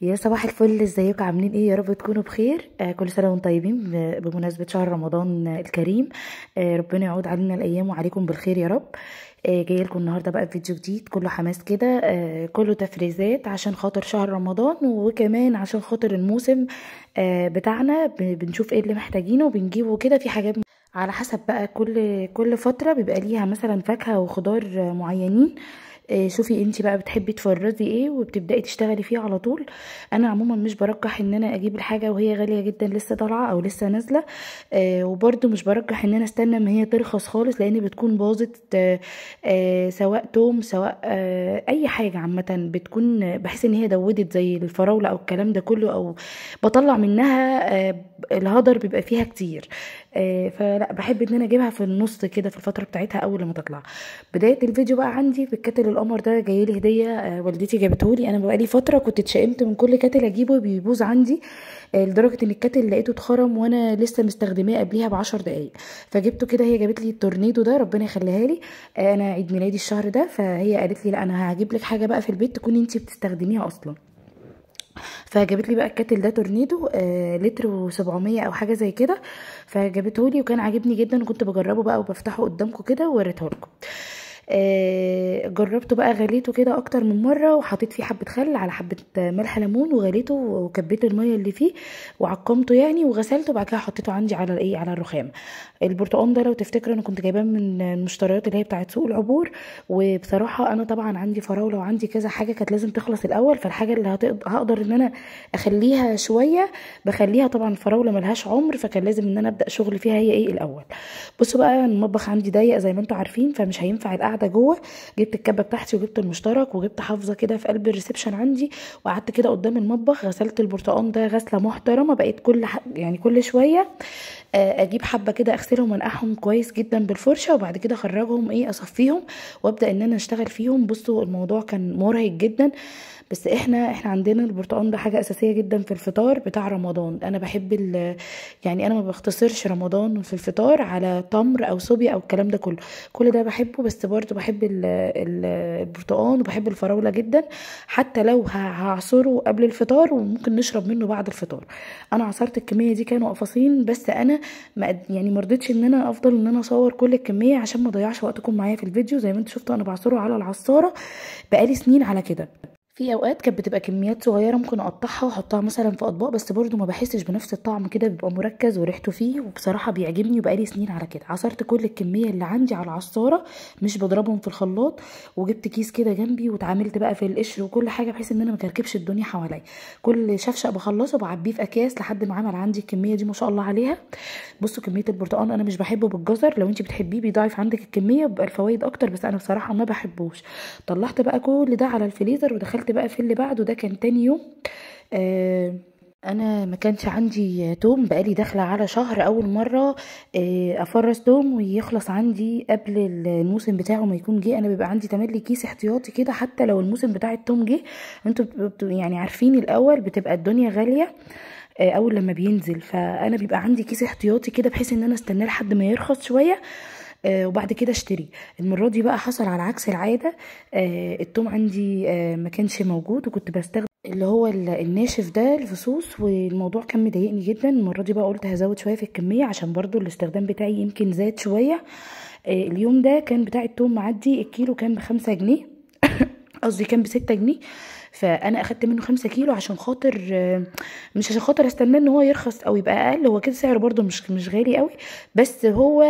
يا صباح الفل، ازيكم؟ عاملين ايه؟ يا رب تكونوا بخير. كل سنة وانتم طيبين بمناسبة شهر رمضان الكريم. ربنا يعود علينا الايام وعليكم بالخير يا رب. جاية لكم النهارده بقى فيديو جديد كله حماس كده، كله تفريزات عشان خاطر شهر رمضان، وكمان عشان خاطر الموسم بتاعنا. بنشوف ايه اللي محتاجينه وبنجيبه كده. في حاجات على حسب بقى كل فترة بيبقى ليها مثلا فاكهة وخضار معينين. شوفي انتي بقى بتحبي تفرزي ايه وبتبداي تشتغلي فيه على طول. انا عموما مش برجح ان انا اجيب الحاجة وهي غالية جدا لسه طالعه او لسه نازله، وبرده مش برجح ان انا استنى ما هي ترخص خالص، لان بتكون باظت. سواء توم سواء اي حاجة عامة بتكون بحس ان هي دودت زي الفراوله او الكلام ده كله، او بطلع منها الهدر بيبقى فيها كتير. فلا بحب ان انا اجيبها في النص كده في الفترة بتاعتها اول لما تطلع. بداية الفيديو بقى عندي بال kettle القمر ده، جاي لي هديه والدتي جابته لي. انا بقالي فترة كنت اتشائمت من كل kettle اجيبه بيبوظ عندي، لدرجة ان ال kettle لقيته اتخرم وانا لسه مستخدماه قبليها ب10 دقايق، فجبته كده. هي جابت لي التورنيدو ده، ربنا يخليها لي. انا عيد ميلادي الشهر ده، فهي قالت لي لا انا هجيب لك حاجة بقى في البيت تكوني انتي بتستخدميها اصلا. فجابت لي بقى ال kettle ده تورنيدو، لتر و700 او حاجة زي كده. فجابته لي وكان عاجبني جدا، وكنت بجربه بقى وبفتحه قدامكم كده ووريته لكم. جربته بقى، غليته كده اكتر من مرة، وحطيت فيه حبه خل على حبه ملح ليمون، وغليته وكبيت المية اللي فيه وعقمته يعني وغسلته. بعد كده حطيته عندي على الايه، على الرخام. البرتقال ده لو تفتكروا انا كنت جايباه من المشتريات اللي هي بتاعه سوق العبور، وبصراحة انا طبعا عندي فراوله وعندي كذا حاجة كانت لازم تخلص الاول، فالحاجه اللي هقدر ان انا اخليها شوية بخليها. طبعا الفراوله ملهاش عمر، فكان لازم ان انا ابدا شغل فيها هي ايه الاول. بصوا بقى المطبخ عندي ضيق زي ما انتم عارفين، فمش هينفع القعدة جوه. جبت الكبه بتاعتي وجبت المشترك وجبت حافظه كده في قلب ال reception عندي، وقعدت كده قدام المطبخ. غسلت البرتقان ده غسله محترمه، بقيت كل يعني كل شوية اجيب حبه كده اغسلهم وانقعهم كويس جدا بالفرشه، وبعد كده اخرجهم ايه اصفيهم وابدا ان انا اشتغل فيهم. بصوا الموضوع كان مرهق جدا، بس احنا عندنا البرتقان ده حاجة اساسية جدا في الفطار بتاع رمضان. انا بحب يعني انا ما بختصرش رمضان في الفطار على تمر او صوبيا او الكلام ده كله، كل ده بحبه، بس برضو بحب البرتقان وبحب الفراوله جدا، حتى لو هعصره قبل الفطار وممكن نشرب منه بعد الفطار. انا عصرت الكمية دي كانوا قفصين، بس انا ما يعني ما رضيتش ان انا افضل ان انا اصور كل الكمية عشان ما اضيعش وقتكم معايا في الفيديو. زي ما انتم شفتوا انا بعصره على العصاره بقالي سنين على كده. في اوقات كانت بتبقى كميات صغيرة ممكن اقطعها واحطها مثلا في اطباق، بس برضو ما بحسش بنفس الطعم كده، بيبقى مركز وريحته فيه، وبصراحة بيعجبني وبقالي سنين على كده. عصرت كل الكمية اللي عندي على العصاره، مش بضربهم في الخلاط، وجبت كيس كده جنبي واتعاملت بقى في القشر وكل حاجة، بحيث ان انا ما كركبش الدنيا حواليا. كل شفشق بخلصه بعبيه في اكياس لحد ما عمل عندي الكمية دي ما شاء الله عليها. بصوا كمية البرتقال، انا مش بحبه بالجزر، لو انت بتحبيه بيضاعف عندك الكمية وبيبقى الفوايد اكتر، بس انا بصراحة ما بحبوش. طلعت بقى كل ده على الفريزر ودخلت بقى في اللي بعده. ده كان تاني يوم. انا ما كانش عندي توم، بقالي داخله على شهر اول مرة افرز توم ويخلص عندي قبل الموسم بتاعه ما يكون جه. انا بيبقى عندي تملي كيس احتياطي كده، حتى لو الموسم بتاع التوم جه. انتوا يعني عارفين الاول بتبقى الدنيا غالية اول لما بينزل، فانا بيبقى عندي كيس احتياطي كده بحيث ان انا استناه لحد ما يرخص شوية وبعد كده اشتري. المرة دي بقى حصل على عكس العادة، التوم عندي ما كانش موجود، وكنت بستخدم اللي هو الناشف ده الفصوص، والموضوع كان مضايقني جدا. المرة دي بقى قلت هزود شوية في الكمية عشان برضو الاستخدام بتاعي يمكن زاد شوية. اليوم ده كان بتاع التوم معدي الكيلو كان ب5 جنيه، قصدي كان ب6 جنيه، فانا اخدت منه 5 كيلو عشان خاطر، مش عشان خاطر استنى ان هو يرخص او يبقى اقل، هو كده سعره برده مش غالي قوي، بس هو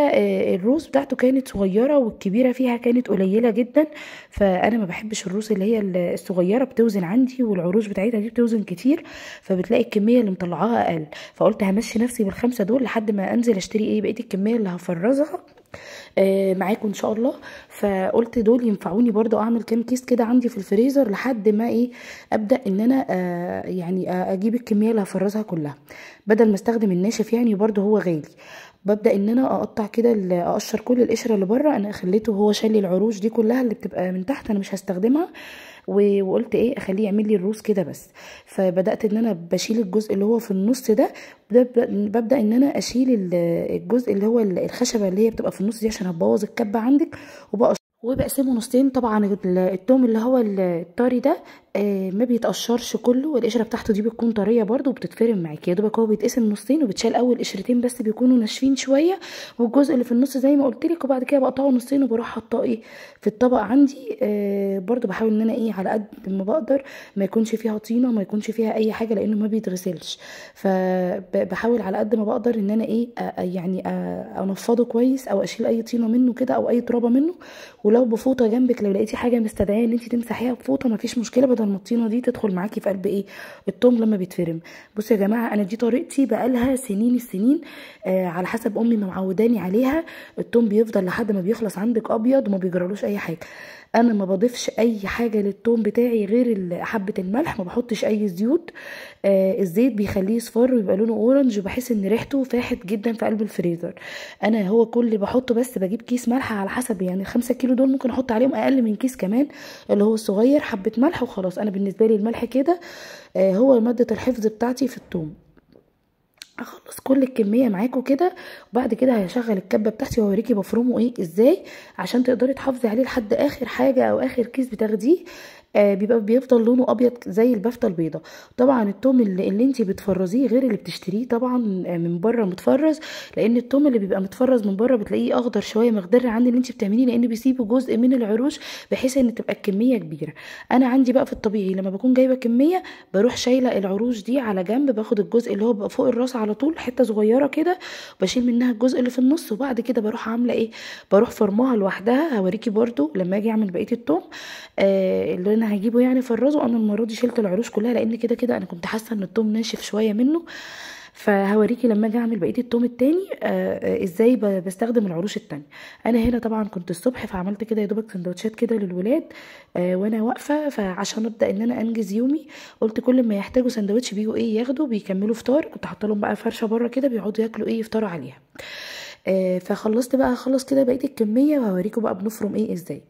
الروس بتاعته كانت صغيرة والكبيرة فيها كانت قليله جدا، فانا ما بحبش الروس اللي هي الصغيرة، بتوزن عندي والعروش بتاعتها دي بتوزن كتير، فبتلاقي الكمية اللي مطلعاها اقل. فقلت همشي نفسي بال5 دول لحد ما انزل اشتري ايه بقية الكمية اللي هفرزها معاكم ان شاء الله. فقلت دول ينفعوني برضو اعمل كام كيس كده عندي في الفريزر لحد ما ايه ابدا ان انا يعني اجيب الكمية اللي هفرزها كلها، بدل ما استخدم الناشف يعني برضو هو غالي. ببدا ان انا اقطع كده، اقشر كل القشرة اللي بره، انا خليته هو شال لي العروش دي كلها اللي بتبقى من تحت، انا مش هستخدمها، وقلت ايه اخليه يعمل لي الروس كده بس. فبدات ان انا بشيل الجزء اللي هو في النص ده، ببدا ان انا اشيل الجزء اللي هو الخشبة اللي هي بتبقى في النص دي عشان هتبوظ الكبه عندك، وبقسمه نصين. طبعا التوم اللي هو الطري ده ما بيتقشرش كله، والقشره بتاعته دي بتكون طرية برده وبتتفرم معاكي. يا دوبك هو بيتقسم نصين، وبتشال اول قشرتين بس بيكونوا ناشفين شوية، والجزء اللي في النص زي ما قلت لك، وبعد كده بقطعه نصين وبروح حاطاه ايه في الطبق عندي. برده بحاول ان انا ايه على قد ما بقدر ما يكونش فيها طينه، ما يكونش فيها اي حاجة، لانه ما بيتغسلش. فبحاول على قد ما بقدر ان انا ايه يعني انفضه كويس، او اشيل اي طينه منه كده او اي ترابه منه. ولو بفوطه جنبك، لو لقيتي حاجة مستدعيه ان انت تمسحيها بفوطه مفيش مشكلة، بدل ما الطينه دي تدخل معاكي في قلب ايه التوم لما بيتفرم. بصوا يا جماعة، انا دي طريقتي بقالها سنين السنين، على حسب امي ما معوداني عليها. التوم بيفضل لحد ما بيخلص عندك ابيض وما بيجرالوش اي حاجة. انا ما بضيفش اي حاجة للتوم بتاعي غير حبه الملح، ما بحطش اي زيوت. الزيت بيخليه يصفر ويبقى لونه orange، وبحس ان ريحته فاحت جدا في قلب الفريزر. انا هو كل اللي بحطه بس بجيب كيس ملح على حسب، يعني 5 كيلو دول ممكن احط عليهم اقل من كيس كمان اللي هو الصغير، حبه ملح وخلاص. انا بالنسبة لي الملح كده هو مادة الحفظ بتاعتي في التوم. اخلص كل الكمية معاكم كده، وبعد كده هشغل الكبه بتاعتي واوريكي بفرمه ايه ازاي، عشان تقدري تحافظي عليه لحد اخر حاجة او اخر كيس بتاخديه. بيبقى بيفضل لونه ابيض زي البفته البيضاء. طبعا التوم اللي انت بتفرزيه غير اللي بتشتريه طبعا من بره متفرز، لان التوم اللي بيبقى متفرز من بره بتلاقيه اخضر شوية مخضر عن اللي انت بتعمليه، لان بيسيبوا جزء من العروش بحيث ان تبقى الكمية كبيرة. انا عندي بقى في الطبيعي لما بكون جايبه كمية بروح شايله العروش دي على جنب، باخد الجزء اللي هو بقى فوق الراس على طول حتة صغيرة كده، بشيل منها الجزء اللي في النص، وبعد كده بروح عامله ايه، بروح فرماها لوحدها. هوريكي برده لما اجي اعمل بقية التوم اللي انا هجيبه يعني فرزه. انا المرة دي شلت العروش كلها، لان كده كده انا كنت حاسه ان التوم ناشف شوية منه، فهوريكي لما اجي اعمل بقية التوم التاني ازاي بستخدم العروش التانية. انا هنا طبعا كنت الصبح فعملت كده يا دوبك سندوتشات كده للولاد وانا واقفة، فعشان ابدا ان انا انجز يومي قلت كل ما يحتاجوا سندوتش بيجوا ايه ياخدوا بيكملوا فطار. كنت حاطه لهم بقى فرشه بره كده بيقعدوا ياكلوا ايه يفطروا عليها. فخلصت بقى، خلص كده بقية الكمية وهوريكم بقى بنفرم ايه ازاي.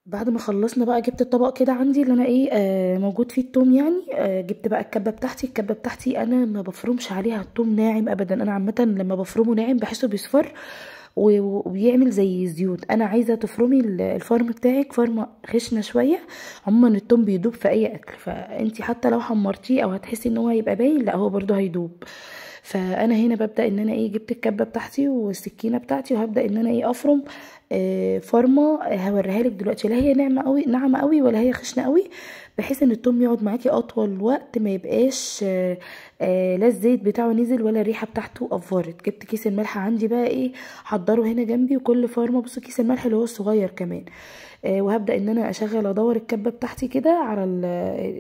بعد ما خلصنا بقى جبت الطبق كده عندي اللي انا ايه موجود فيه التوم يعني. جبت بقى الكبه بتاعتي. الكبه بتاعتي انا ما بفرمش عليها التوم ناعم ابدا. انا عامة لما بفرمه ناعم بحسه بيصفر وبيعمل زي الزيوت. انا عايزه تفرمي الفرم بتاعك فرمه خشنه شوية. عموما التوم بيدوب في اي اكل، فانتي حتى لو حمرتيه او هتحسي ان هو هيبقى باين، لا هو برده هيدوب. فانا هنا ببدا ان انا ايه جبت الكبه بتاعتي والسكينة بتاعتي، وهبدا ان انا ايه افرم فرمه هوريها لك دلوقتي. لا هي ناعمة قوي ناعمة قوي ولا هي خشنه قوي، بحيث ان التوم يقعد معاكي اطول وقت، ما يبقاش لا الزيت بتاعه نزل ولا الريحة بتاعته افورت. جبت كيس الملح عندي بقى ايه حضره هنا جنبي، وكل فرمه بصوا كيس الملح اللي هو الصغير كمان. وهبدا ان انا اشغل ادور الكبه بتاعتي كده على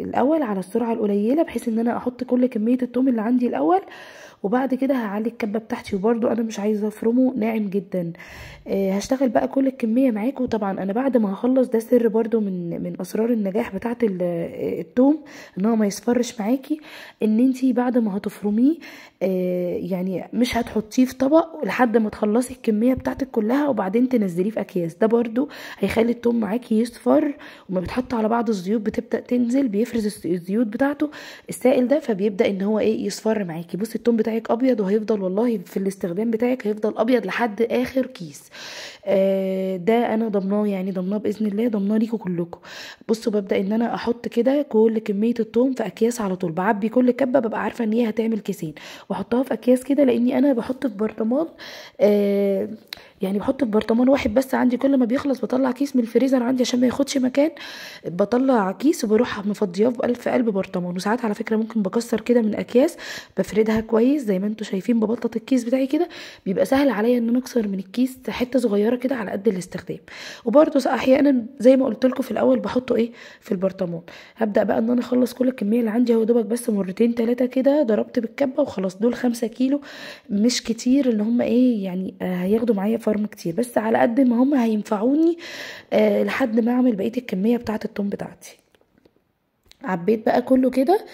الاول على السرعة القليلة، بحيث ان انا احط كل كمية التوم اللي عندي الاول، وبعد كده هعلي الكبه بتاعتي. وبرده انا مش عايزه افرمه ناعم جدا. هشتغل بقى كل الكمية معاكم. طبعا انا بعد ما هخلص، ده سر برده من اسرار النجاح بتاعه التوم ان هو ما يصفرش معاكي، ان انتي بعد ما هتفرميه يعني مش هتحطيه في طبق لحد ما تخلصي الكمية بتاعتك كلها وبعدين تنزليه في اكياس. ده برده هيخلي التوم معاكي يصفر، وما بيتحط على بعض الزيوت بتبدا تنزل، بيفرز الزيوت بتاعته السائل ده، فبيبدا ان هو ايه يصفر معاكي. بصي التوم بتاعك ابيض، وهيفضل والله في الاستخدام بتاعك هيفضل ابيض لحد اخر كيس. ده انا ضمناه، يعني ضمناه باذن الله، ضمناه ليكم كلكم. بصوا ببدا ان انا احط كده كل كمية التوم في اكياس على طول، بعبي كل كبه ببقى عارفه ان هي هتعمل كيسين، واحطها في اكياس كده، لاني انا بحط في برطمان يعني بحط في برطمان واحد بس عندي، كل ما بيخلص بطلع كيس من الفريزر عندي عشان ما ياخدش مكان، بطلع كيس وبروح مفضياه في قلب برطمان. وساعات على فكرة ممكن بكسر كده من اكياس، بفردها كويس زي ما انتم شايفين، ببطط الكيس بتاعي كده، بيبقى سهل عليا ان انا اكسر من الكيس حتة صغيرة كده على قد الاستخدام. وبرده احيانا زي ما قلت لكم في الاول بحطه ايه في البرطمان. هبدا بقى ان انا اخلص كل الكمية اللي عندي، هو دوبك بس مرتين ثلاثة كده ضربت بالكبه وخلاص. دول 5 كيلو مش كتير ان هم ايه يعني هياخدوا معايا فرم كتير، بس على قد ما هم هينفعوني لحد ما اعمل بقية الكمية بتاعه التوم بتاعتي. عبيت بقى كله كده.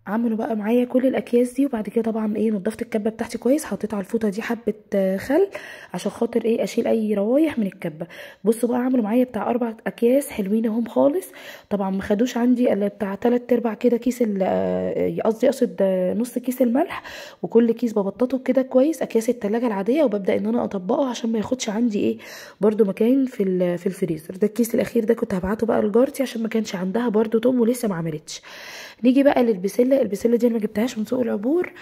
عملوا بقى معايا كل الاكياس دي. وبعد كده طبعا ايه نضفت الكبه بتاعتي كويس، حطيت على الفوطه دي حبه خل عشان خاطر ايه اشيل اي روايح من الكبه. بصوا بقى عملوا معايا بتاع 4 اكياس حلوين اهم خالص. طبعا ما خدوش عندي الا بتاع 3/4 كده كيس، قصدي اقصد نص كيس الملح، وكل كيس ببططه كده كويس اكياس التلاجة العادية، وببدا ان انا اطبقه عشان ما ياخدش عندي ايه برده مكان في الفريزر. ده الكيس الاخير ده كنت هبعته بقى لجارتي عشان ما كانش عندها برده توم ولسه ما عملتش. نيجي بقى للبسله. البسله دي انا ما جبتهاش من سوق العبور،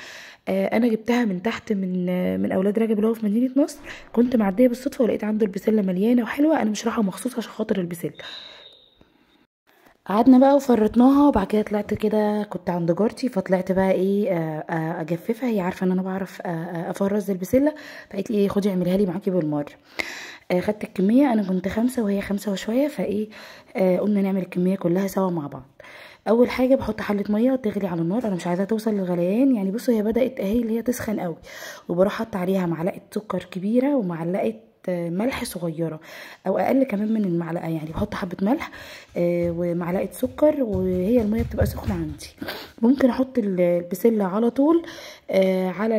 انا جبتها من تحت من اولاد رجب اللي هو في مدينة نصر. كنت معدية بالصدفة ولقيت عنده البسله مليانة وحلوه، انا مش رايحة مخصوص عشان خاطر البسله. قعدنا بقى وفرطناها، وبعد كده طلعت كده كنت عند جارتي، فطلعت بقى ايه اجففها. هي عارفه ان انا بعرف افرز البسله، فقالت لي ايه خدي اعمليها لي معاكي بالمرة. خدت الكمية، انا كنت 5 وهي 5 وشوية، فايه قلنا نعمل الكمية كلها سوا مع بعض. اول حاجة بحط حله مية تغلي على النار، انا مش عايزاها توصل للغليان يعني. بصوا هي بدات اهي اللي هي تسخن قوي، وبروح حاطه عليها معلقه سكر كبيرة ومعلقة ملح صغيرة او اقل كمان من المعلقة يعني. بحط حبه ملح ومعلقة سكر، وهي المية بتبقى سخنة عندي. ممكن احط البسله على طول على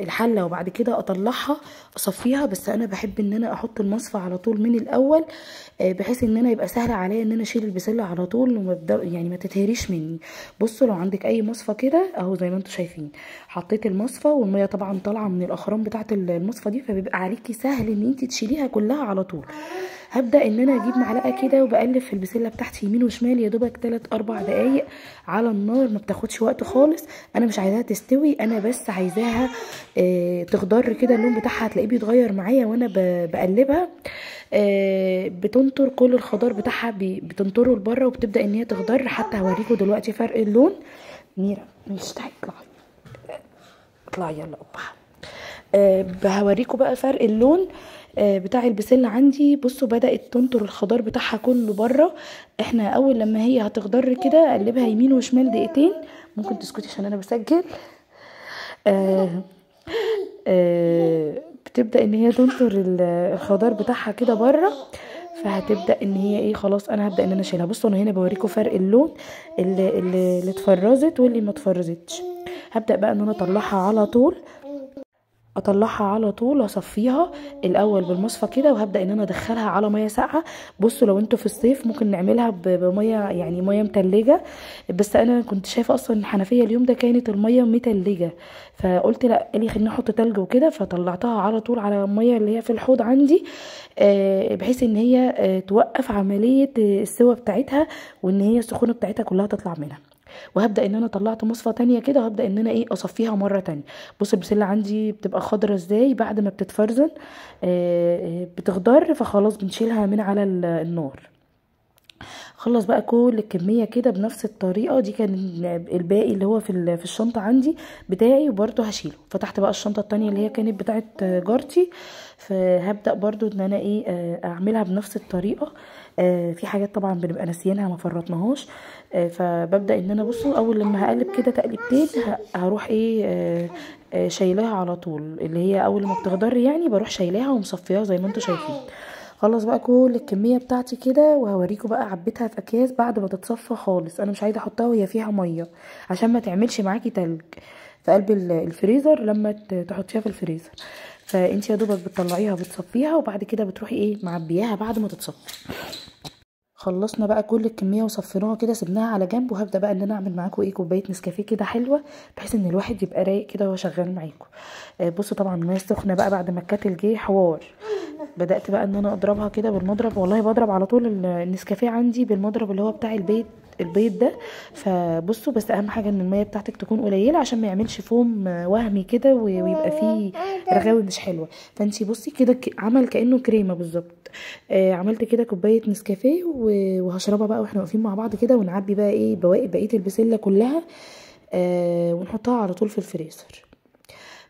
الحلة وبعد كده اطلعها اصفيها، بس انا بحب ان انا احط المصفى على طول من الاول، بحيث ان انا يبقى سهل عليا ان انا اشيل البسله على طول وما يعني ما تتهريش مني. بصوا لو عندك اي مصفى كده اهو زي ما انتم شايفين، حطيت المصفى والمية طبعا طالعه من الاخرام بتاعه المصفى دي، فبيبقى عليكي سهل ان انت تشيليها كلها على طول. هبدا ان انا اجيب معلقه كده وبقلب في البسله بتاعتي يمين وشمال، يا دوبك 3-4 دقايق على النار، ما بتاخدش وقت خالص. انا مش عايزاها تستوي، انا بس عايزاها تخضر كده، اللون بتاعها هتلاقيه بيتغير معايا وانا بقلبها. بتنطر كل الخضار بتاعها، بتنطره لبره وبتبدا ان هي تخضر. حتى هوريكم دلوقتي فرق اللون. ميرا مش تعالي اطلعي اطلعي يلا اوبا. هوريكم بقى فرق اللون بتاع البسله عندي. بصوا بدات تنطر الخضار بتاعها كله بره. احنا اول لما هي هتخضر كده اقلبها يمين وشمال دقيقتين. ممكن تسكتي عشان انا بسجل. بتبدا ان هي تنطر الخضار بتاعها كده بره، فهتبدا ان هي ايه خلاص انا هبدا ان انا اشيلها. بصوا انا هنا بوريكم فرق اللون اللي اتفرزت واللي ما اتفرزتش. هبدا بقى ان انا اطلعها على طول، اطلعها على طول اصفيها الاول بالمصفى كده، وهبدا ان انا ادخلها على مية ساقعه. بصوا لو انتوا في الصيف ممكن نعملها بميه يعني مية متلجه، بس انا كنت شايفه اصلا الحنفية اليوم ده كانت المية متلجه، فقلت لا اللي خليني احط تلج وكده، فطلعتها على طول على المية اللي هي في الحوض عندي، بحيث ان هي توقف عملية السوى بتاعتها وان هي السخونه بتاعتها كلها تطلع منها. وهبدا ان انا طلعت مصفى تانية كده، وهبدا ان انا ايه اصفيها مرة تانية. بص البسله عندي بتبقى خضرة ازاي بعد ما بتتفرزن، بتخضر، فخلاص بنشيلها من على النار. خلص بقى كل الكمية كده بنفس الطريقة دي. كان الباقي اللي هو في الشنطة عندي بتاعي وبرده هشيله. فتحت بقى الشنطة التانية اللي هي كانت بتاعه جارتي، فهبدا برده ان انا ايه اعملها بنفس الطريقة. في حاجات طبعا بنبقى ناسيينها ما فرطناهاش، فببدا ان انا بصوا اول لما هقلب كده تقلبتين هروح ايه شايلاها على طول، اللي هي اول ما بتخضر يعني بروح شايلاها ومصفياها زي ما انتم شايفين. خلص بقى كل الكمية بتاعتي كده، وهوريكم بقى عبيتها في اكياس بعد ما تتصفى خالص. انا مش عايزه احطها وهي فيها مية عشان ما تعملش معاكي تلج في قلب الفريزر لما تحطيها في الفريزر. فانت يا دوبك بتطلعيها بتصفيها، وبعد كده بتروحي ايه معبياها بعد ما تتصفى. خلصنا بقى كل الكمية وصفيناها كده، سيبناها على جنب. وهبدا بقى ان انا اعمل معاكم ايه كوباية نسكافيه كده حلوة، بحيث ان الواحد يبقى رايق كده وهو شغال معاكم. بصوا طبعا المية السخنة بقى بعد ما الكاتل جه حوار، بدات بقى ان انا اضربها كده بالمضرب. والله بضرب على طول النسكافيه عندي بالمضرب اللي هو بتاع البيض ده. فبصوا بس اهم حاجة ان المية بتاعتك تكون قليله عشان ما يعملش فوم وهمي كده ويبقى فيه رغاوي مش حلوة. فانتي بصي كده عمل كانه كريمة بالظبط. عملت كده كوباية نسكافيه وهشربها بقى واحنا واقفين مع بعض كده، ونعبي بقى ايه بواقي بقية البسله كلها، ونحطها على طول في الفريزر.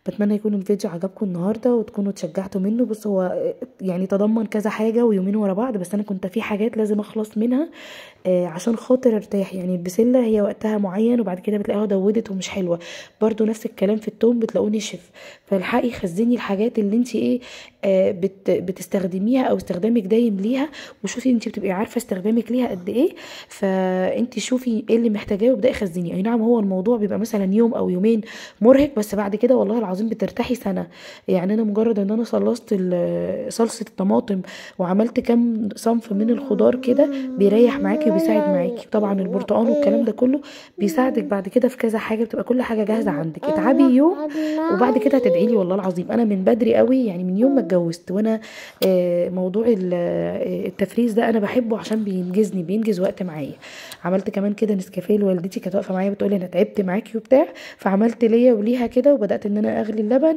بتمنى يكون الفيديو عجبكم النهارده وتكونوا اتشجعتوا منه. بص هو يعني تضمن كذا حاجة ويومين ورا بعض، بس انا كنت في حاجات لازم اخلص منها عشان خاطر ارتاح. يعني البسله هي وقتها معين وبعد كده بتلاقيها دودت ومش حلوة، برضو نفس الكلام في التوم بتلاقوه نشف. فالحقي خزني الحاجات اللي انت ايه بتستخدميها او استخدامك دايم ليها، وشوفي انت بتبقي عارفه استخدامك ليها قد ايه، فانت شوفي ايه اللي محتاجاه وابداي خزني. اي نعم هو الموضوع بيبقى مثلا يوم او يومين مرهق، بس بعد كده والله العظيم بترتاحي سنة. يعني انا مجرد ان انا خلصت صلصه الطماطم وعملت كام صنف من الخضار كده بيريح معاكي وبيساعد معاكي. طبعا البرتقال والكلام ده كله بيساعدك بعد كده في كذا حاجة، بتبقى كل حاجة جاهزة عندك. اتعبي يوم وبعد كده هتدعي لي والله العظيم. انا من بدري قوي يعني من يوم ما اتجوزت وانا موضوع التفريز ده انا بحبه عشان بينجزني، بينجز وقت معايا. عملت كمان كده نسكافيه لوالدتي، كانت واقفة معايا بتقولي انا تعبت معاكي وبتاع، فعملت ليا وليها كده، وبدات ان انا اغلي اللبن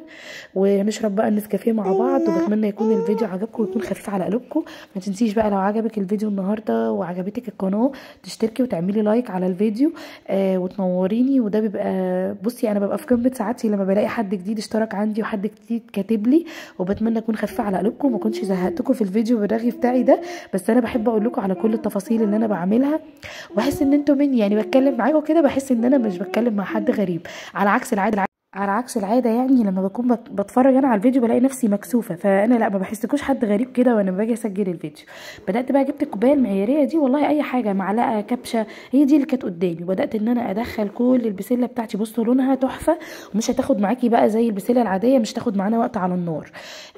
ونشرب بقى النسكافيه مع بعض. وبتمنى يكون الفيديو عجبكم ويكون خفيف على قلوبكم. ما تنسيش بقى لو عجبك الفيديو النهارده وعجبتك القناة تشتركي وتعملي like على الفيديو وتنوريني. وده بيبقى بصي انا ببقى في قمة سعادتي لما بلاقي حد جديد اشترك عندي وحد جديد كاتب لي. وبتمنى اكون خفيفة على قلوبكم وما كنتش زهقتكم في الفيديو بالرغي بتاعي ده، بس انا بحب اقول لكم على كل التفاصيل اللي انا بعملها، واحس ان انتوا مني يعني بتكلم معاكم كده بحس ان انا مش بتكلم مع حد غريب، على عكس العادة. على عكس العادة يعني لما بكون بتفرج انا على الفيديو بلاقي نفسي مكسوفه، فانا لا ما بحسكوش حد غريب كده وانا باجي اسجل الفيديو. بدات بقى جبت الكوباية المعياريه دي، والله اي حاجة، معلقه، كبشة، هي دي اللي كانت قدامي. وبدات ان انا ادخل كل البسله بتاعتي. بصوا لونها تحفة، ومش هتاخد معاكي بقى زي البسله العادية، مش هتاخد معانا وقت على النار.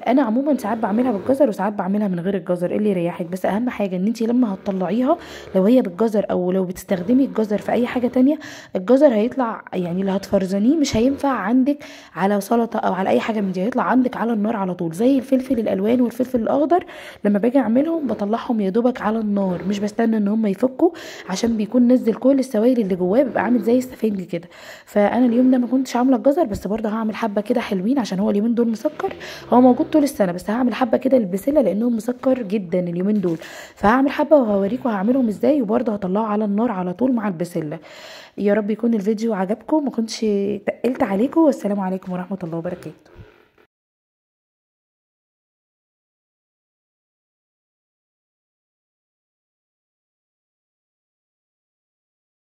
انا عموما ساعات بعملها بالجزر وساعات بعملها من غير الجزر، اللي يريحك. بس اهم حاجة ان انت لما هتطلعيها لو هي بالجزر او لو بتستخدمي الجزر في اي حاجة تانية، الجزر هيطلع يعني اللي هتفرزنيه مش هينفع عندك على سلطة او على اي حاجة من دي، هيطلع عندك على النار على طول. زي الفلفل الالوان والفلفل الاخضر لما باجي اعملهم بطلعهم يا دوبك على النار، مش بستنى ان هم يفكوا عشان بيكون نزل كل السوائل اللي جواه، بيبقى عامل زي السفنج كده. فانا اليوم ده ما كنتش عامله الجزر، بس برده هعمل حبه كده حلوين عشان هو اليومين دول مسكر، هو موجود طول السنة، بس هعمل حبه كده البسله لانهم مسكر جدا اليومين دول. فهعمل حبه وهوريكم هعملهم ازاي، وبرده هطلعه على النار على طول مع البسله. يا رب يكون الفيديو عجبكم، ما كنتش تقلت عليكم. والسلام عليكم ورحمة الله وبركاته.